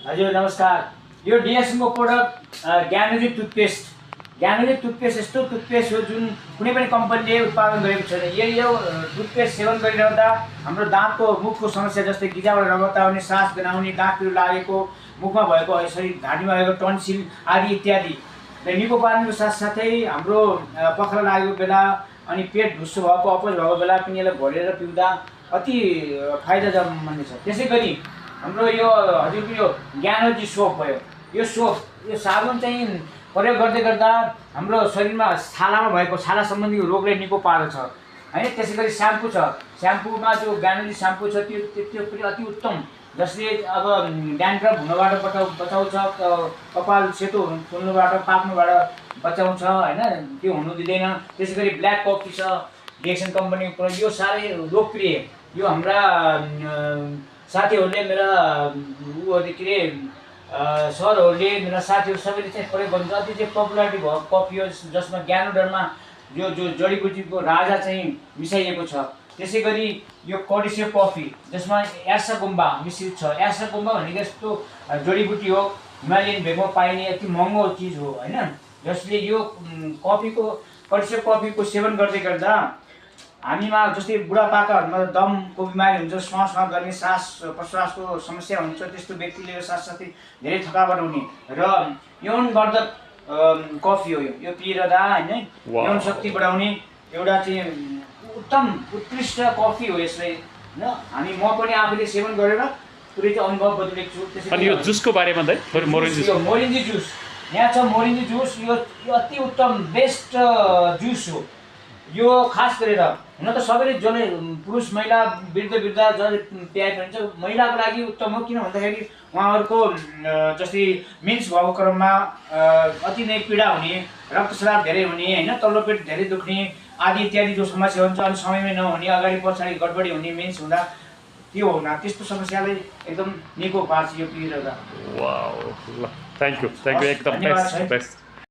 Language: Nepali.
हजुर नमस्कार। यो डिएसएमको प्रोडक्ट ज्ञानोजी टुथपेस्ट यस्तो टुथपेस्ट हो जुन कुनै पनि कम्पनीले उत्पादन गरेको छैन। यो टुथपेस्ट सेवन गरिरहँदा हाम्रो दाँतको मुखको समस्या जस्तै गिजाबाट रगत आउने, सास गनाउने, दाँत पिरो लागेको, मुखमा भएको यसरी घाँटीमा भएको टन्सिल आदि इत्यादिले निको पार्नुको साथसाथै हाम्रो पखाला लागेको बेला अनि पेट ढुस्सो भएको अपच भएको बेला पनि यसलाई घोलेर पिउँदा अति फाइदाजनक मानिन्छ। त्यसै गरी हाम्रो यो हजुरको यो ज्ञानोजी सोप भयो, यो साबुन चाहिँ प्रयोग गर्दै गर्दा हाम्रो शरीरमा छालामा भएको छाला सम्बन्धी रोगले निको पार्दछ हैन। त्यसै गरी स्याम्पू छ, स्याम्पूमा जो ज्ञानोजी स्याम्पू छ त्यो पनि अति उत्तम, जसले अब ड्यान्ड्रफ हुनबाट बचाउँछ, कपाल सेतो फुल्नुबाट पाक्नुबाट बचाउँछ हैन, त्यो हुनु दिँदैन। त्यसै गरी ब्ल्याक कफी छ डिएक्सन कम्पनीको, यो साह्रै लोकप्रिय। यो हाम्रा साथीहरूले मेरा के अरे सरहरूले मेरा साथीहरू सबैले चाहिँ प्रयोग गर्नुहुन्छ। अति चाहिँ पपुलारिटी भएको कफी हो जसमा ज्ञानोडरमा जो जडीबुटीको राजा चाहिँ मिसाइएको छ। त्यसै गरी यो कडिसेप कफी जसमा यासागुम्बा मिश्रित छ। यासागुम्बा भनेको यस्तो जडीबुटी हो, हिमालयन भेगमा पाइने अति महँगो चिज हो हैन, जसले यो कडिसेप कफीको सेवन गर्दै गर्दा हामीमा जस्तै बुढापाकाहरूमा दमको बिमारी हुन्छ, श्वास गर्ने, सास प्रश्वासको समस्या हुन्छ, त्यस्तो व्यक्तिले साथसाथै धेरै थकावट हुने र यौनवर्धक कफी हो यो पिइरहँदा हैन, यौन शक्ति बढाउने एउटा चाहिँ उत्कृष्ट कफी हो यसले हैन। म पनि आफूले सेवन गरेर पुरै चाहिँ अनुभव बदलेको छु। त्यसैले अनि यो जुसको बारेमा चाहिँ मोरिन्जी जुस यहाँ छ। मोरिन्जी जुस यो अति उत्तम बेस्ट जुस हो। यो खास गरेर हुन त सबैले जसले पुरुष महिला वृद्ध जसले प्याज हुन्छ महिलाको लागि उत्तम हो, किन भन्दाखेरि उहाँहरूको जस्तै मिन्स भएको क्रममा अति नै पीडा हुने, रक्तस्राव धेरै हुने हैन, तल्लो पेट धेरै दुख्ने आदि इत्यादि जो समस्या हुन्छ, अनि समयमै नहुने, अगाडि पछाडि गडबडी हुने, मिन्स हुँदा त्यो हुँदा त्यस्तो समस्यालाई एकदम निको पार्छ यो पिएर। वाउ, ल थ्याङ्क यू एकदम बेस्ट।